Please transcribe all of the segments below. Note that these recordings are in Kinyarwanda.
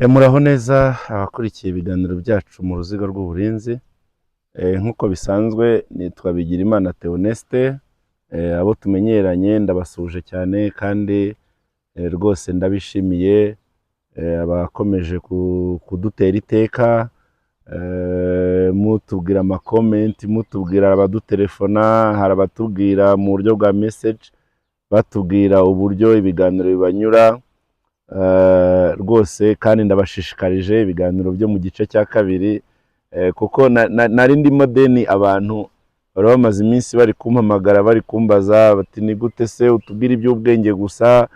Muraho neza abakurikiye ibiganiro byacu mu Ruziga rw'Uburinzi. Nk'uko bisanzwe nitwa Bigirimana Theoneste. Abo tumenyeranye ndabasuhuje cyane kandi rwose ndabishimiye, abakomeje kudutera iteka, mutubwira ama comments, mutubwira abadutelefona, hari abatubwira mu buryo bwa message, batubwira uburyo ibiganiro bibanyura. Rwose kandi ndabashishikarije ibiganiro byo mu gice cya kabiri, kuko nari ndimo deni. Abantu bari bamaze iminsi bari kumpamagara, bari kumbaza bati: "Ni gute se utubwira iby'ubwenge gusa,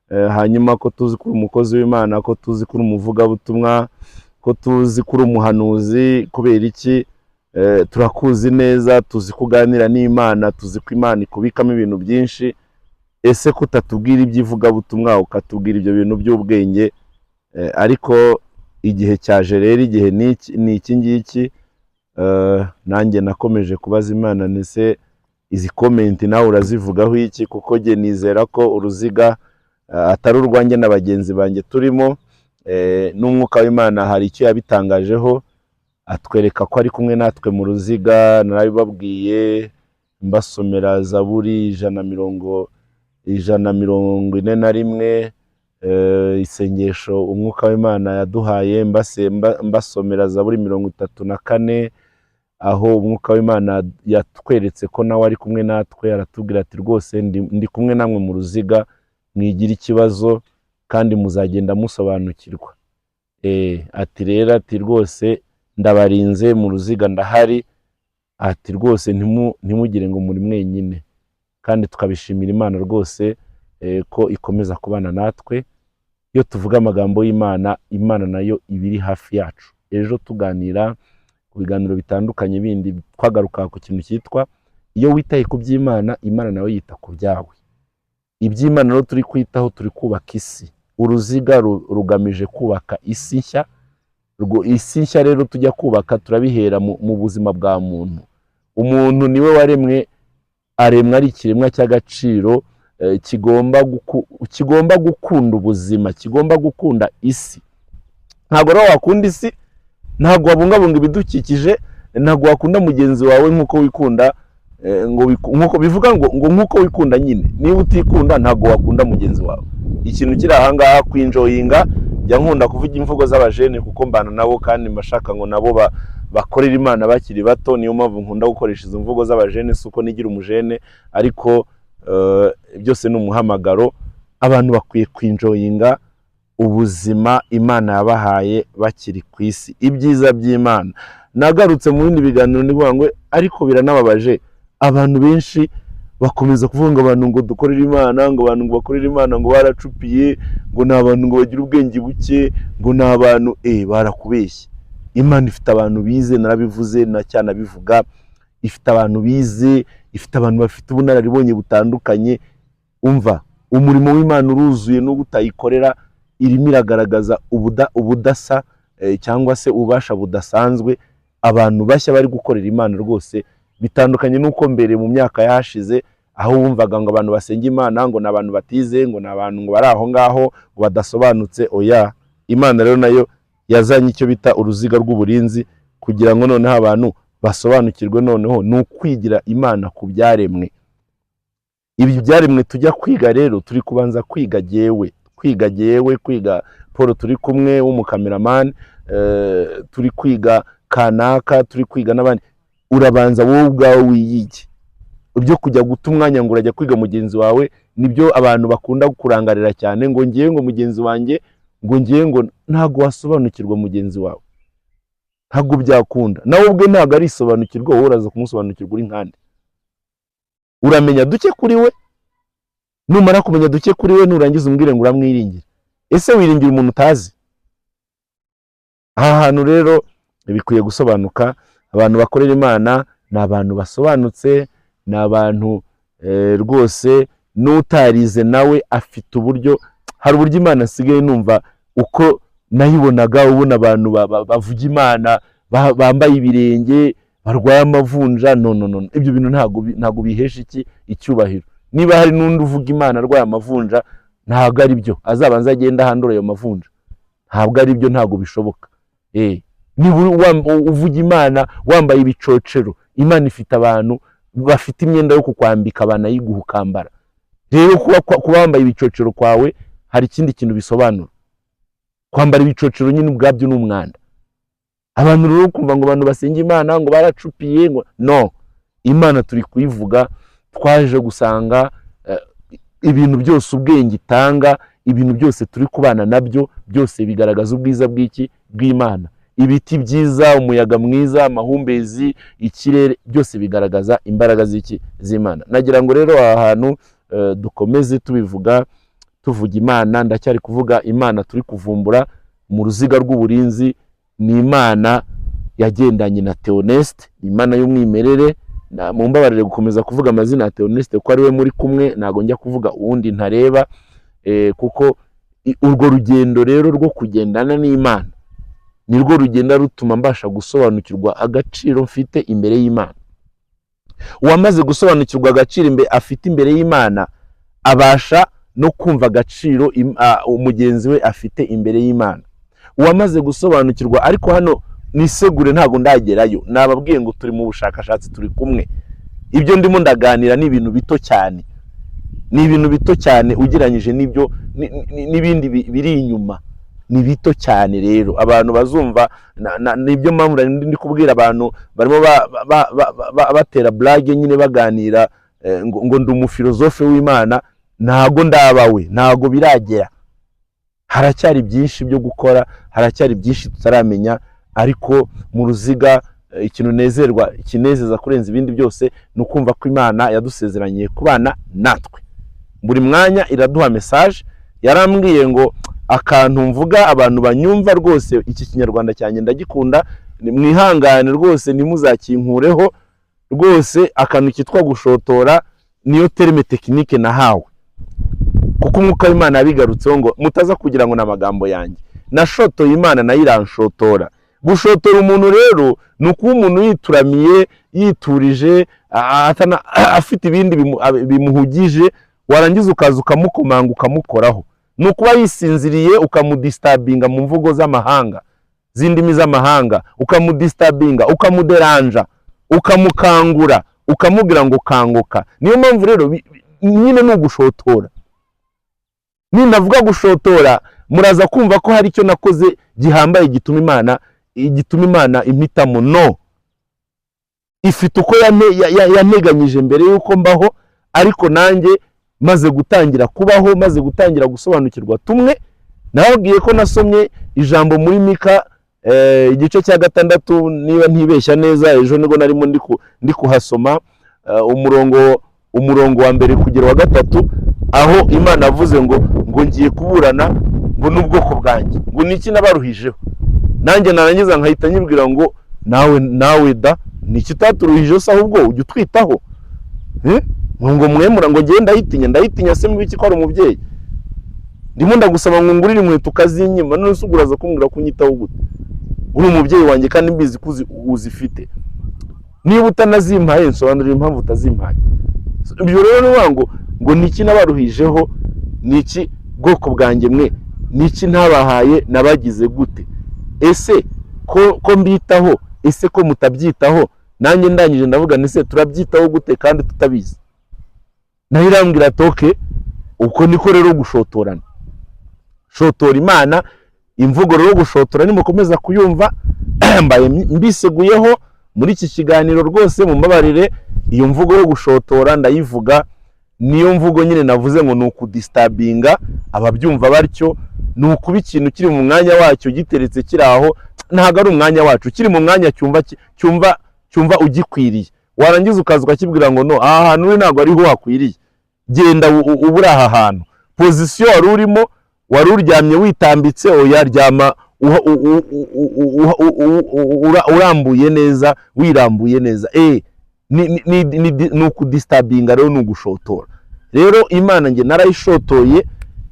hanyuma ko tuzi ko uri umukozi w'Imana, ko tuzi ko uri umuvugabutumwa, ko tuzi ko uri umuhanuzi, kubera iki? Turakuzi neza, tuzi ko uganira n'Imana, tuzi ko Imana ikubikamo ibintu byinshi. Ese ko utatubwira iby'ivugabutumwa, ukatubwira ibyo bintu by'ubwenge?" Ariko igihe cyaje rero, igihe ni iki ngiki. Nanjye nakomeje kubaza Imana nese izi comment nawe urazivugaho iki? Kuko jye nizera ko uruziga atari urwanjye na bagenzi banjye turimo, n'Umwuka w'Imana hari icyo yabitangajeho, atwereka ko ari kumwe natwe mu ruziga. Narabibabwiye, mbasomera Zaburi 141, isengesho Umwuka w'Imana yaduhaye, mbasomera Zaburi 34, aho Umwuka w'Imana yatweretse ko nawe ari kumwe natwe. Aratubwira ati: "Rwose ndi kumwe namwe mu ruziga, mwigira ikibazo kandi muzagenda musobanukirwa." Ati rero, ati: "Rwose ndabarinze mu ruziga, ndahari." Ati: "Rwose ntimugire ngo muri mwenyine." Kandi tukabishimira Imana rwose ko ikomeza kubana natwe. Iyo tuvuga amagambo y'Imana, Imana nayo iba iri hafi yacu. Ejo tuganira ku biganiro bitandukanye bindi, twagaruka ku kintu cyitwa: iyo witaye ku by'Imana, Imana nawe yita ku byawe. Iby'Imana rero turi kwitaho, turi kubaka isi. Uruziga rugamije kubaka isi nshya. Isi nshya rero tujya kubaka, turabihera mu buzima bwa muntu. Umuntu niwe waremwe, aremwa ari ikiremwa cy'agaciro, kigomba gukunda ubuzima, kigomba gukunda isi. Ntabwo rero wakunda isi, ntabwo wabungabunga ibidukikije, ntabwo wakunda mugenzi wawe nk'uko wikunda, ngo nk'uko bivuga ngo nk'uko wikunda nyine. Niba utikunda, ntabwo wakunda mugenzi wawe. Ikintu kiri aha ngaha, kwinjoyinga, njya nkunda kuvuga imvugo z'abajene kuko mbana nabo kandi mbashaka ngo nabo bakorere Imana bakiri bato. Niyo mpamvu nkunda gukoresha izo mvugo z'abajene. Si uko nigira umujene, ariko byose ni umuhamagaro. Abantu bakwiye kwinjoyinga ubuzima Imana yabahaye bakiri ku isi, ibyiza by'Imana. Nagarutse mu bindi biganiro ndi ngo ariko biranababaje, abantu benshi bakomeza kuvuga ngo abantu ngo dukorere Imana, ngo abantu ngo bakorere Imana ngo baracupiye, ngo ni abantu ngo bagira ubwenge buke, ngo ni abantu barakubeshye. Imana ifite abantu bize, narabivuze na cyanabivuga. Ifite abantu bize, ifite abantu bafite ubunararibonye butandukanye. Umva, umurimo w'Imana uruzuye n'ubwo utayikorera, irimo iragaragaza ubudasa, cyangwa se ububasha budasanzwe. Abantu bashya bari gukorera Imana rwose bitandukanye n'uko mbere mu myaka yashize, aho wumvaga ngo abantu basenga Imana ngo ni abantu batize, ngo ni abantu ngo bari aho ngaho, ngo badasobanutse. Oya, Imana rero nayo yazanye icyo bita Uruziga rw'Uburinzi kugira ngo noneho abantu basobanukirwe. Noneho ni ukwigira Imana ku byaremwe. Ibi byaremwe tujya kwiga rero, turi kubanza kwiga jyewe, kwiga jyewe, kwiga Paul turi kumwe w'umukameramani, turi kwiga kanaka, turi kwiga n'abandi. Urabanza wowe ubwawe wiyige. Ibyo kujya guta umwanya ngo urajya kwiga mugenzi wawe, nibyo abantu bakunda kurangarira cyane, ngo ngiye, ngo mugenzi wanjye, ngo ngiye, ngo ntabwo wasobanukirwa mugenzi wawe, ntabwo byakunda. Nawe ubwe ntabwo arisobanukirwa, wowe uraza kumusobanukirwa uri nkande? Uramenya duke kuri we, numara kumenya duke kuri we, nurangiza umbwire ngo uramwiringira. Ese wiringira umuntu utazi? Aha hantu rero bikwiye gusobanuka. Abantu bakorera Imana ni abantu basobanutse, ni abantu rwose n'utarize nawe afite uburyo. Hari uburyo Imana asigaye numva uko nayibonaga, ubona abantu bavuga Imana bambaye ibirenge, barwaye amavunja. No, no, no, ibyo bintu ntabwo bihesha iki icyubahiro. Niba hari n'undi uvuga Imana arwaye amavunja, ntabwo ari byo. Azabanza agenda ahandura ayo mavunja. Ntabwo ari byo, ntabwo bishoboka. Niba uvuga Imana wambaye ibicocero, Imana ifite abantu bafite imyenda yo kukwambika, banayiguha ukambara. Rero kuba wambaye ibicocero kwawe hari ikindi kintu bisobanura. Kwambara ibicocero nyine ubwabyo ni umwanda. Abantu rero kumva ngo abantu basenga Imana ngo baracupiye, ngo no Imana turi kuyivuga, twaje gusanga ibintu byose ubwenge itanga, ibintu byose turi kubana nabyo byose bigaragaza ubwiza bw'iki? Bw'Imana. Ibiti byiza, umuyaga mwiza, amahumbezi, ikirere, byose bigaragaza imbaraga z'iki? Z'Imana. Nagira ngo rero aha hantu dukomeze tubivuga, tuvuga Imana. Ndacyari kuvuga Imana turi kuvumbura mu ruziga rw'uburinzi. Ni Imana yagendanye na Theoneste, ni Imana y'umwimerere. Mumbabarire gukomeza kuvuga amazina ya Theoneste kuko ari we muri kumwe, ntabwo njya kuvuga uwundi ntareba, kuko urwo rugendo rero rwo kugendana n'Imana nirwo rugenda rutuma mbasha gusobanukirwa agaciro mfite imbere y'Imana. Uwamaze gusobanukirwa agaciro afite imbere y'Imana abasha no kumva agaciro mugenzi we afite imbere y'Imana. Uwamaze gusobanukirwa, ariko hano nisegure, ntabwo ndagerayo. Nababwiye ngo turi mu bushakashatsi, turi kumwe. Ibyo ndimo ndaganira ni ibintu bito cyane, ni ibintu bito cyane ugereranyije n'ibyo n'ibindi biri inyuma, ni bito cyane. Rero abantu bazumva nibyo mpamvu nari ndi kubwira abantu barimo batera blague nyine, baganira ngo ndi umufilozofe w'Imana. Ntago ndabawe, ntago biragera, haracyari byinshi byo gukora, haracyari byinshi tutaramenya. Ariko mu ruziga, ikintu nezerwa, ikinezeza kurenza ibindi byose, ni ukumva ko Imana yadusezeraniye kubana natwe buri mwanya, iraduha message. Yarambwiye ngo akantu mvuga abantu banyumva rwose, iki Kinyarwanda cyanjye ndagikunda, mwihangane rwose ntimuzakinkureho rwose. Akantu kitwa gushotora niyo terme technique nahawe, kuko Umwuka w'Imana yabigarutseho ngo mutaza kugira ngo ni amagambo yanjye. Nashotoye Imana, nayo iranshotora. Gushotora umuntu rero ni ukuba umuntu yituramiye, yiturije, afite ibindi bimuhugije, warangiza ukaza ukamukomanga, ukamukoraho. Ni ukuba yisinziriye, ukamudisturbinga mu mvugo z'amahanga, z'indimi z'amahanga, ukamudisturbinga, ukamuderanja, ukamukangura, ukamubwira ngo kanguka. Niyo mpamvu rero nyine ni ugushotora. Ninavuga gushotora, muraza kumva ko hari icyo nakoze gihambaye gituma Imana impitamo. No ifite uko yanteganyije mbere y'uko mbaho, ariko nanjye maze gutangira kubaho, maze gutangira gusobanukirwa tumwe. Nababwiye ko nasomye ijambo muri Mika, igice cya 6, niba ntibeshya neza, ejo nibwo narimo ndi kuhasoma, umurongo wa mbere kugera wa gatatu, aho Imana yavuze ngo ngiye kuburana ngo n'ubwoko bwanjye, ngo niki nabaruhijeho. Nanjye narangiza nkahita nyibwira ngo nawe da, niki utaturuhijeho se? Ahubwo ujya utwitaho. Eh? Ngo mwemura ngo ngende ndayitinya, ndayitinya se mu biki, ko ari umubyeyi? Ndimo ndagusaba ngo ngurire inkweto ukazinyima, none se uraza kumbwira ko unyitaho gute? Uri umubyeyi wanjye kandi mbizi ko uzifite. Niba utanazimpaye, nsobanurira impamvu utazimpaye. Ibyo rero ni ukuvuga ngo niki nabaruhijeho, niki bwoko bwanjye mwe, niki ntabahaye, nabagize gute? Ese ko mbitaho, ese ko mutabyitaho? Nanjye ndangije ndavuga nti: "Se turabyitaho gute kandi tutabizi?" Nayo irambwira ati: "Okay." Uko niko rero gushotorana, shotora Imana. Imvugo rero gushotora, nimukomeza kuyumva mbaye mbiseguyeho muri iki kiganiro rwose, mumbabarire. Iyo mvugo yo gushotora ndayivuga, niyo mvugo nyine navuze ngo ni ukudisturbinga ababyumva batyo. Ni ukuba ikintu kiri mu mwanya wacyo giteretse kiri aho, ntabwo ari umwanya wacu, kiri mu mwanya cyumva ugikwiriye, warangiza ukaza ukakibwira ngo no, aha hantu uri ntabwo ariho hakwiriye, genda uba uri aha hantu. Position wari urimo, wari uryamye witambitse, oya, ryama urambuye neza, wirambuye neza. Ni ukudisturbinga rero, ni ugushotora. Rero Imana njye narayishotoye,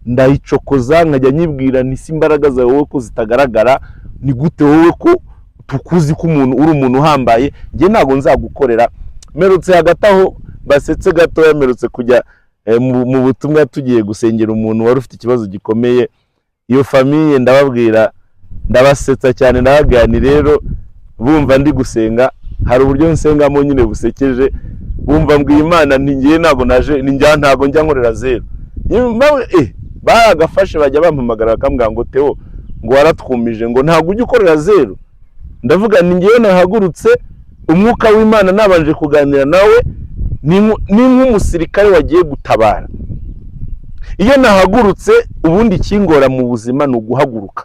ndayicokoza, nkajya nyibwira nti: "Si imbaraga zawe wowe ko zitagaragara? Ni gute wowe ko tukuzi ko umuntu uri umuntu uhambaye, njye ntabwo nzagukorera?" Mperutse hagati aho basetse gatoya, mperutse kujya mu butumwa, tugiye gusengera umuntu wari ufite ikibazo gikomeye. Iyo famille, ndababwira, ndabasetsa cyane, ndababwira ni rero bumva ndi gusenga, hari uburyo nsengamo nyine busekeje. Bumva mbwiye Imana nti: "Ngiye, ntabwo naje, ni njya, ntabwo njya nkorera zeru." Baragafashe, bajya bampamagara bakambwira ngo: "Theo, ngo waratwumije, ngo ntabwo ujya ukorera zeru." Ndavuga ni ngewe nahagurutse, umwuka w'Imana nabanje kuganira nawe, ni nk'umusirikare wagiye gutabara. Iyo nahagurutse, ubundi ikingora mu buzima ni uguhaguruka.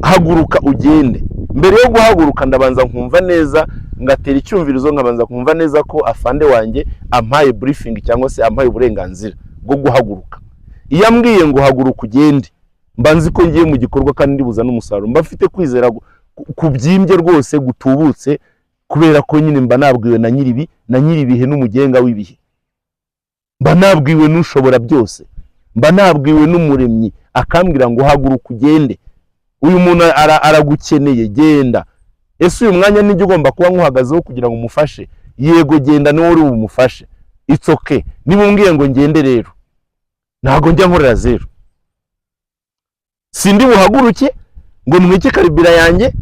Haguruka ugende. Mbere yo guhaguruka ndabanza nkumva neza, ngatera icyumvirizo, nkabanza kumva neza ko afande wanjye ampaye briefing cyangwa se ampaye uburenganzira bwo guhaguruka. Iyo ambwiye ngo haguruka ugende, mba nzi ko ngiye mu gikorwa kandi ndibuza n'umusaruro. Mba mfite kwizera kubyimbye rwose, gutubutse, kubera ko nyine mba nabwiwe na nyiribi, na nyiribihe n'umugenga w'ibihe. Mba nabwiwe n'ushobora byose, mba nabwiwe n'umuremyi, akambwira ngo haguruka ugende, uyu muntu aragukeneye, genda. Ese uyu mwanya nijya ugomba kuba nkuhagazeho kugira ngo umufashe? Yego, genda, niwe uri bumufashe. It's okay. Niba umbwiye ngo ngende rero, ntabwo njya nkorera zeru. Sindi buhaguruke ngo ntwike carburant yanjye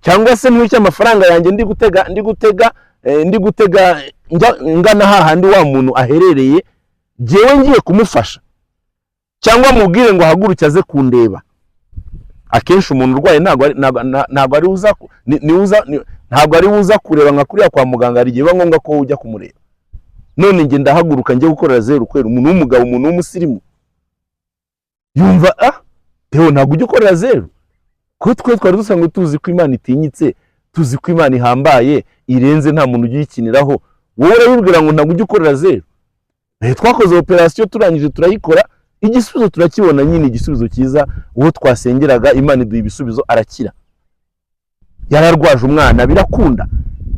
cyangwa se ntwike amafaranga yanjye ndi gutega njya ngana hahandi wa muntu aherereye, jyewe ngiye kumufasha, cyangwa mubwire ngo ahaguruke aze kundeba. Akenshi umuntu urwaye ntabwo ari uza ku- ni- ni uza ni- ntabwo ari uza kureba nka kuriya kwa muganga. Hari igihe biba ngombwa ko ujya kumureba. None njye ndahaguruka njye gukorera zeru kwera? Umuntu w'umugabo, umuntu w'umusirimu yumva: "Ah, Theo, ntabwo ujya ukorera zeru?" Kuko twe twari dusanzwe tuzi ko Imana itinyitse, tuzi ko Imana ihambaye, irenze, nta muntu ujya uyikiniraho. Wowe urabibwira ngo ntabwo ujya ukorera zeru? Twakoze operasiyo, turangije turayikora, igisubizo turakibona nyine, igisubizo cyiza. Uwo twasengeraga, Imana iduha ibisubizo, arakira. Yararwaje umwana, birakunda.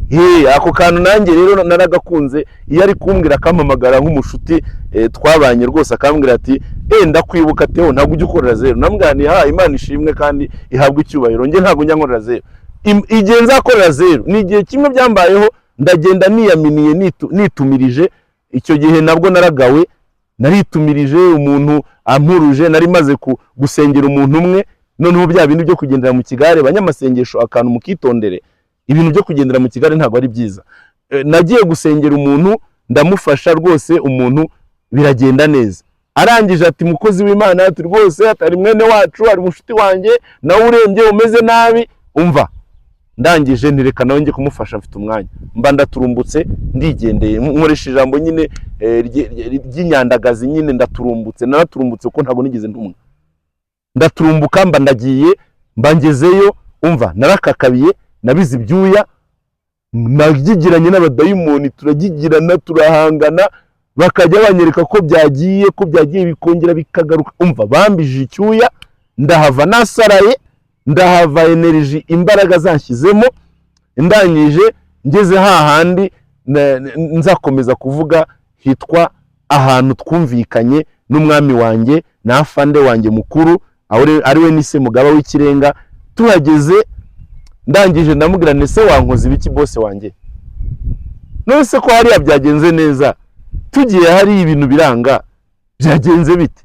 He, ako kantu nanjye rero naragakunze. Iyo ari kumbwira, akampamagara nk'umushuti twabanye rwose, akambwira ati: "Ndakwibuka Theo, ntabwo ujya ukorera zeru." Namubwira nti: "Ha, Imana ishimwe kandi ihabwe icyubahiro, njye ntabwo njya nkorera zeru." Igihe nzakorera zeru ni igihe kimwe byambayeho, ndagenda niyaminiye, nitumirije. Icyo gihe nabwo naragawe, naritumirije, umuntu ampuruje. Nari maze gusengera umuntu umwe. Noneho bya bindi byo kugendera mu kigare, banyamasengesho, akantu mukitondere, ibintu byo kugendera mu kigare ntabwo ari byiza. Nagiye gusengera umuntu, ndamufasha rwose, umuntu biragenda neza. Arangije ati: "Mukozi w'Imana," ati, "rwose atari mwene wacu, ari mushuti wanjye nawe urembye, umeze nabi." Umva, ndangije ntireka nawe njye kumufasha, mfite umwanya. Mba ndaturumbutse, ndigendeye, nkoresha ijambo nyine ry'inyandagazi nyine, ndaturumbutse, naraturumbutse kuko ntabwo nigeze ntumwa. Ndaturumbuka, mba ndagiye, mba ngezeyo. Umva, narakakabiye, nabize ibyuya, nagigiranye n'abadayimoni, turagigirana, turahangana, bakajya banyereka ko byagiye bikongera bikagaruka. Umva, bambije icyuya, ndahava nasaraye, ndahava energy, imbaraga zanshyizemo. Ndangije ngeze hahandi nzakomeza kuvuga hitwa ahantu twumvikanye n'umwami wanjye na afande wanjye mukuru, ari we nise mugaba w'ikirenga. Tuhageze, ndangije ndamubwira nti: "Se wankoze ibiki, boss wanjye? None se ko hariya byagenze neza, tugiye hari ibintu biranga, byagenze bite?"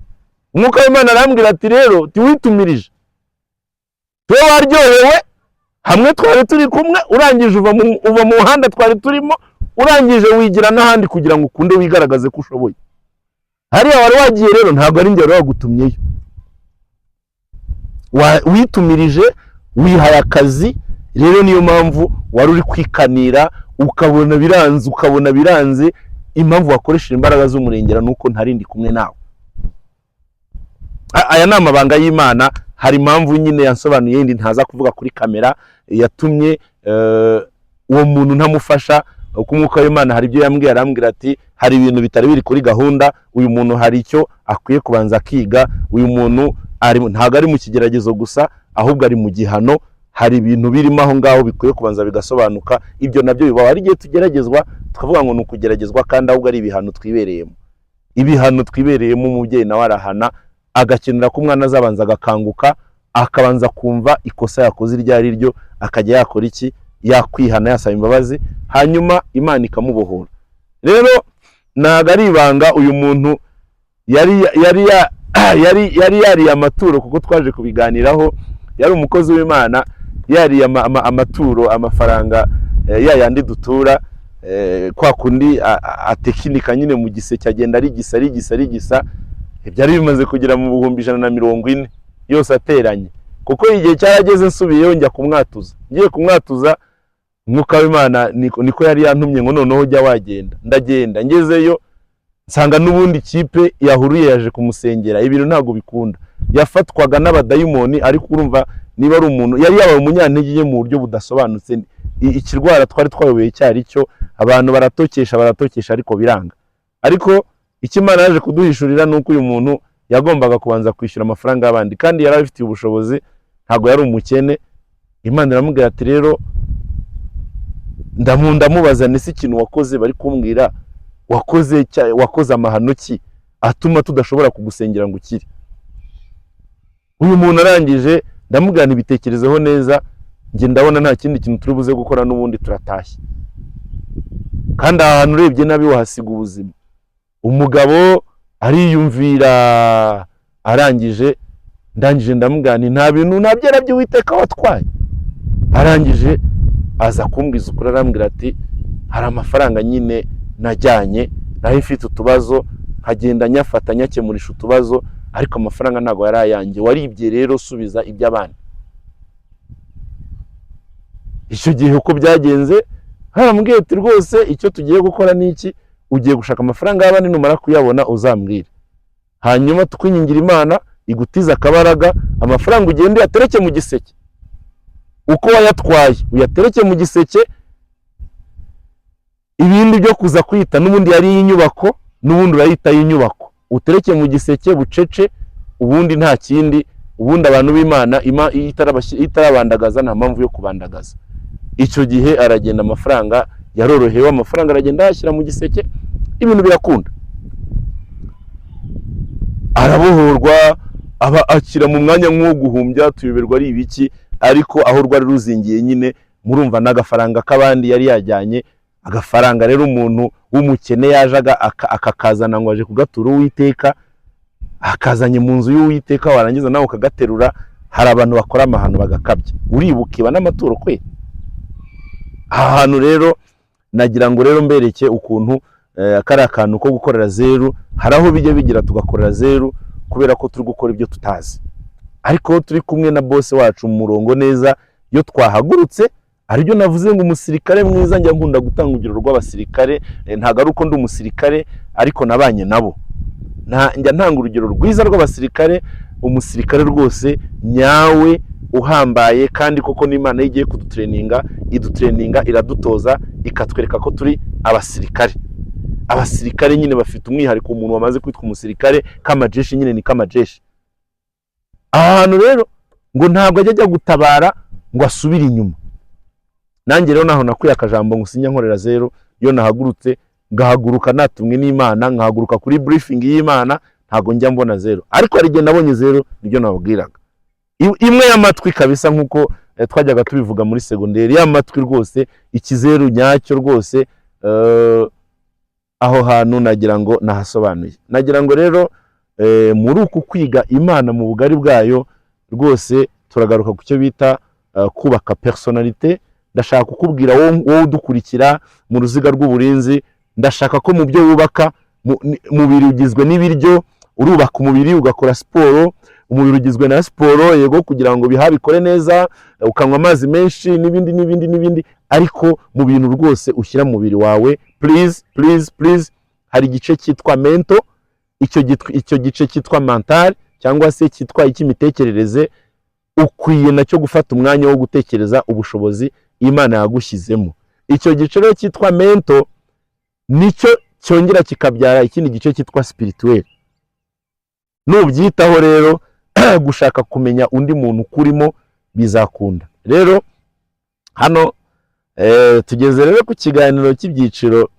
Umwuka w'Imana arambwira ati: "Rero tiwitumirije, tuwe waryohewe hamwe twari turi kumwe, urangije uva mu muhanda twari turimo, urangije wigira n'ahandi kugira ngo ukunde wigaragaze ko ushoboye. Hariya wari wagiye rero ntabwo ari njye wari wagutumyeyo. Witumirije, wihaye akazi. Rero niyo mpamvu wari uri kwikanira, ukabona biranze, ukabona biranze. Impamvu wakoresheje imbaraga z'umurengera ni uko ntarindi kumwe nawe." Aya ni amabanga y'Imana. Hari impamvu nyine yansobanuye yindi ntaza kuvuga kuri kamera yatumye uwo muntu ntamufasha, kuko umwuka w'Imana hari ibyo yambwiye. Arambwira ati: "Hari ibintu bitari biri kuri gahunda. Uyu muntu hari icyo akwiye kubanza akiga. Uyu muntu ntabwo ari mu kigeragezo gusa, ahubwo ari mu gihano. Hari ibintu birimo aho ngaho bikwiye kubanza bigasobanuka." Ibyo nabyo bibaho. Hari igihe tugeragezwa tukavuga ngo ni ukugeragezwa, kandi ahubwo ari ibihano twibereyemo, ibihano twibereyemo. Umubyeyi nawe arahana, agakenera ko umwana azabanza agakanguka, akabanza kumva ikosa yakoze iryo ari ryo, akajya yakora iki? Yakwihana, yasaba imbabazi, hanyuma Imana ikamubohora. Rero ntabwo ari ibanga, uyu muntu yari Yari yariye amaturo, kuko twaje kubiganiraho, yari umukozi w'Imana, yariye amaturo, amafaranga ya yandi dutura, kwa kundi atekinika nyine mu giseke, agenda arigisa, arigisa, arigisa. Byari bimaze kugera mu 140,000 yose ateranye, kuko igihe cyarageze nsubiyeyo njya kumwatuza. Ngiye kumwatuza, Umwuka w'Imana niko yari yantumye ngo noneho jya wagenda. Ndagenda, ngezeyo nsanga n'ubundi ikipe yahuriye yaje kumusengera, ibintu ntabwo bikunda. Yafatwaga n'abadayimoni, ariko urumva niba ari umuntu yari yabaye umunyantege nke mu buryo budasobanutse. Ikirwara twari twayobeye icyo cyo, abantu baratokesha, baratokesha, ariko biranga. Ariko icyo Imana yaje kuduhishurira ni uko uyu muntu yagombaga kubanza kwishyura amafaranga y'abandi, kandi yari abifitiye ubushobozi, ntabwo yari umukene. Imana iramubwira ati rero ndamubaza nese ikintu wakoze bari kumbwira wakoze, wakoze amahano ki atuma tudashobora kugusengera ngo ukire? Uyu muntu arangije ndamubwira nti bitekerezeho neza, njye ndabona nta kindi kintu turi buze gukora, n'ubundi turatashye, kandi aha hantu urebye nabi wahasiga ubuzima. Umugabo ariyumvira, arangije ndangije ndamubwira nti nta bintu, nta byera by'Uwiteka watwaye. Arangije aza kumbwiza ukuri, arambwira ati hari amafaranga nyine najyanye, nari mfite utubazo, nkagenda nyafata nyakemurisha utubazo, ariko amafaranga ntabwo yari ayanjye. Waribye rero, subiza iby'abandi. Icyo gihe uko byagenze, haramubwiye ati rwose icyo tugiye gukora ni iki: ugiye gushaka amafaranga y'abandi, numara kuyabona uzambwire, hanyuma tukwingingira Imana igutize akabaraga, amafaranga ugende uyatereke mu giseke uko wayatwaye, uyatereke mu giseke. Ibindi byo kuza kwita n'ubundi yari iy'inyubako, n'ubundi urayita y'inyubako, utereke mu giseke bucece, ubundi nta kindi. Ubundi abantu b'Imana iyo itarabandagaza, nta mpamvu yo kubandagaza. Icyo gihe aragenda, amafaranga yarorohewe, amafaranga aragenda ayashyira mu giseke, ibintu birakunda, arabohorwa, aba akira mu mwanya nk'uwo guhumbya, tuyoberwa ari ibiki. Ariko aho rwari ruzingiye nyine murumva n'agafaranga k'abandi yari yajyanye. Agafaranga rero umuntu w'umukene yajaga akakazana ngo aje kugatura Uwiteka, akazanye mu nzu y'Uwiteka, warangiza nawe ukagaterura. Hari abantu bakora amahano bagakabya, uribuka n'amaturo kwe. Aha hantu rero nagira ngo rero mbereke ukuntu kari akantu ko gukorera zeru. Hari aho bijya bigira tugakorera zeru kubera ko turi gukora ibyo tutazi, ariko turi kumwe na boss wacu mu murongo neza, iyo twahagurutse, aribyo navuze ngo umusirikare mwiza. Njya nkunda gutanga urugero rw'abasirikare, ntabwo ari uko ndi umusirikare, ariko nabanye nabo. Njya ntanga urugero rwiza rw'abasirikare. Umusirikare rwose nyawe uhambaye, kandi koko n'Imana iyo igiye kudutraininga, idutraininga, iradutoza, ikatwereka ko turi abasirikare. Abasirikare nyine bafite umwihariko. Umuntu wamaze kwitwa umusirikare kamajeshi nyine ni kamajeshi. Aha hantu rero ngo ntabwo ajya gutabara ngo asubire inyuma. Nanjye rero naho nakuye akajambo ngo sinya nkorera zero. Iyo nahagurutse, ngahaguruka natumwe n'Imana, nkahaguruka kuri briefing y'Imana, ntabwo njya mbona zero. Ariko hari igihe nabonye zero, nibyo nababwiraga. Imwe y'amatwi kabisa, nk'uko twajyaga tubivuga muri segonderi, y'amatwi rwose, ikizeru nyacyo rwose. Aho hantu nagira ngo nahasobanuye. Nagira ngo rero muri uku kwiga Imana mu bugari bwayo rwose, turagaruka ku cyo bita kubaka personnalité. Ndashaka kukubwira wowe udukurikira mu ruziga rw'uburinzi, ndashaka ko mu byo wubaka, umubiri ugizwe n'ibiryo, urubaka umubiri ugakora siporo. Umubiri ugizwe na siporo, yego, kugira ngo biha bikore neza, ukanywa amazi menshi n'ibindi n'ibindi n'ibindi. Ariko mu bintu rwose ushyira mu mubiri wawe, please, please, please, hari igice cyitwa mental. Icyo gice cyitwa mental cyangwa se cyitwa icy'imitekerereze, ukwiye nacyo gufata umwanya wo gutekereza ubushobozi Imana yagushyizemo. Icyo gice rero cyitwa mental nicyo cyongera kikabyara ikindi gice cyitwa spirituel. Nubyitaho rero, gushaka kumenya undi muntu ukurimo bizakunda. Rero hano tugeze rero ku kiganiro cy'ibyiciro.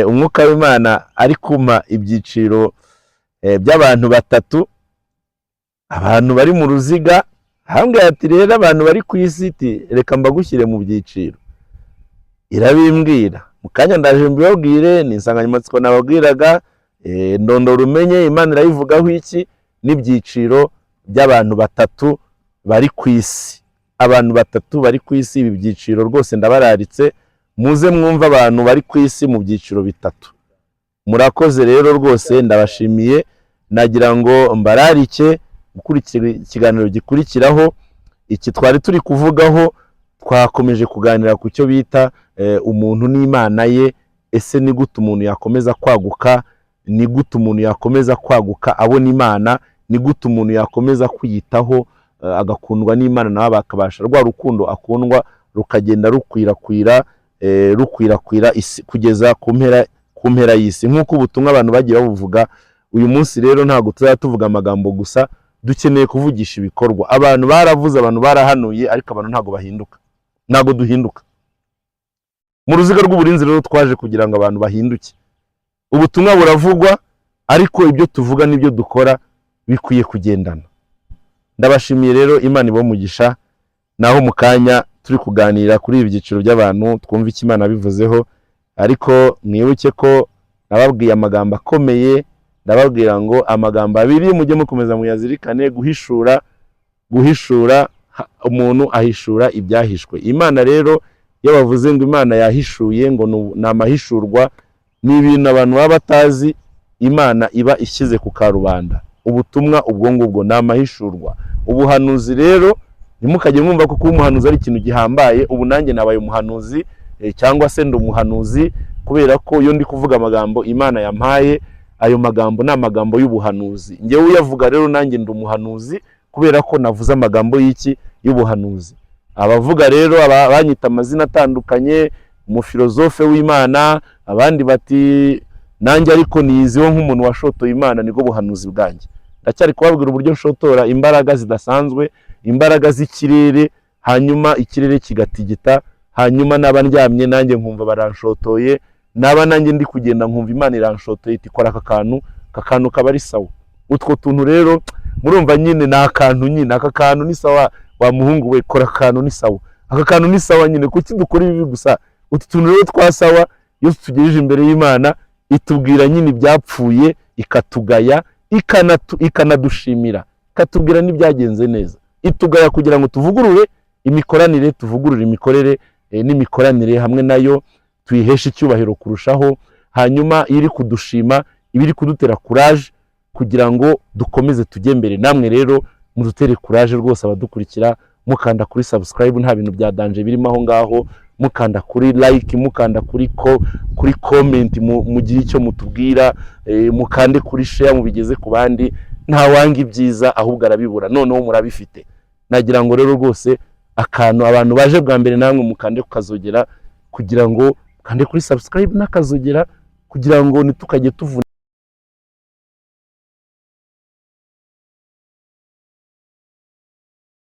Umwuka w'Imana ari kumpa ibyiciro by'abantu batatu, abantu bari mu ruziga. Ahambwira ati rero abantu bari ku isi, iti reka mbagushyire mu byiciro. Irabimbwira mu kanya, ndaje mbibabwire. Ni insanganyamatsiko nababwiraga, ndondora umenye Imana irayivugaho iki. n'ibyiciro by'abantu batatu bari ku isi. Abantu batatu bari ku isi, ibi byiciro rwose ndabararitse, muze mwumve abantu bari ku isi mu byiciro bitatu. Murakoze rero rwose, ndabashimiye. Nagira ngo mbararike gukurikira ikiganiro gikurikiraho. Iki twari turi kuvugaho, twakomeje kuganira ku cyo bita umuntu n'Imana ye. Ese ni gute umuntu yakomeza kwaguka? Ni gute umuntu yakomeza kwaguka abona Imana? Ni gute umuntu yakomeza kwiyitaho, agakundwa n'Imana, nawe bakabasha rwa rukundo akundwa rukagenda rukwirakwira, rukwirakwira isi kugeza ku mpera y'isi, nk'uko ubutumwa abantu bagiye babuvuga? Uyu munsi rero ntabwo tuzajya tuvuga amagambo gusa, dukeneye kuvugisha ibikorwa. Abantu baravuze, abantu barahanuye, ariko abantu ntabwo bahinduka, ntabwo duhinduka. Mu Ruziga rw'Uburinzi rero twaje kugira ngo abantu bahinduke. Ubutumwa buravugwa, ariko ibyo tuvuga n'ibyo dukora bikwiye kugendana. Ndabashimiye rero, Imana ibahe umugisha. Naho mu kanya turi kuganira kuri ibi byiciro by'abantu, twumva icyo Imana bivuzeho. Ariko mwibuke ko nababwiye amagambo akomeye, ndababwira ngo amagambo abiri mujye mukomeza muyazirikane: guhishura, guhishura, umuntu ahishura ibyahishwe. Imana rero, iyo bavuze ngo Imana yahishuye, ngo ni amahishurwa, ni ibintu abantu baba batazi, Imana iba ishyize ku karubanda. Ubutumwa ubwo ngubwo ni amahishurwa. Ubuhanuzi rero, ntimukajye mwumva ko kuba umuhanuzi ari ikintu gihambaye. Ubu nanjye nabaye umuhanuzi, cyangwa se ndi umuhanuzi, kubera ko iyo ndi kuvuga amagambo Imana yampaye, ayo magambo ni amagambo y'ubuhanuzi. Njyewe uyavuga rero, nanjye ndi umuhanuzi, kubera ko navuze amagambo y'iki? Y'ubuhanuzi. Abavuga rero banyita amazina atandukanye, umufilozofe w'Imana, abandi bati nanjye, ariko niyiziho nk'umuntu washotoye Imana, nibwo buhanuzi bwanjye. Ndacyari kubabwira uburyo nshotora imbaraga zidasanzwe, imbaraga z'ikirere, hanyuma ikirere kigatigita, hanyuma naba ndyamye nanjye nkumva baranshotoye, naba nanjye ndi kugenda nkumva Imana iranshotoye iti: "Kora aka kantu." Aka kantu kaba ari sawa. Utwo tuntu rero murumva nyine ni akantu nyine, aka kantu ni sawa, wa muhungu we, kora akantu ni sawa, aka kantu ni sawa nyine. Kuki dukora ibi gusa? Utu tuntu rero twa sawa, iyo tutugejeje imbere y'Imana, itubwira nyine ibyapfuye, ikatugaya, ikanadushimira, ikatubwira n'ibyagenze neza. Itugaya kugira ngo tuvugurure imikoranire, tuvugurure imikorere n'imikoranire hamwe nayo, tuyiheshe icyubahiro kurushaho. Hanyuma iyo iri kudushima, iba iri kudutera courage kugira ngo dukomeze tujye mbere. Namwe rero mudutere courage rwose, abadukurikira, mukanda kuri subscribe, nta bintu bya danger birimo aho ngaho, mukanda kuri like, mukanda kuri comment, mugire icyo mutubwira, mukande kuri share, mubigeze ku bandi. Ntawanga ibyiza, ahubwo arabibura. Noneho murabifite. Nagira ngo rero rwose akantu, abantu baje bwa mbere, namwe mukande kukazogera, kugira ngo mukande kuri subscribe n'akazogera, kugira ngo ntitukajye tuvuna.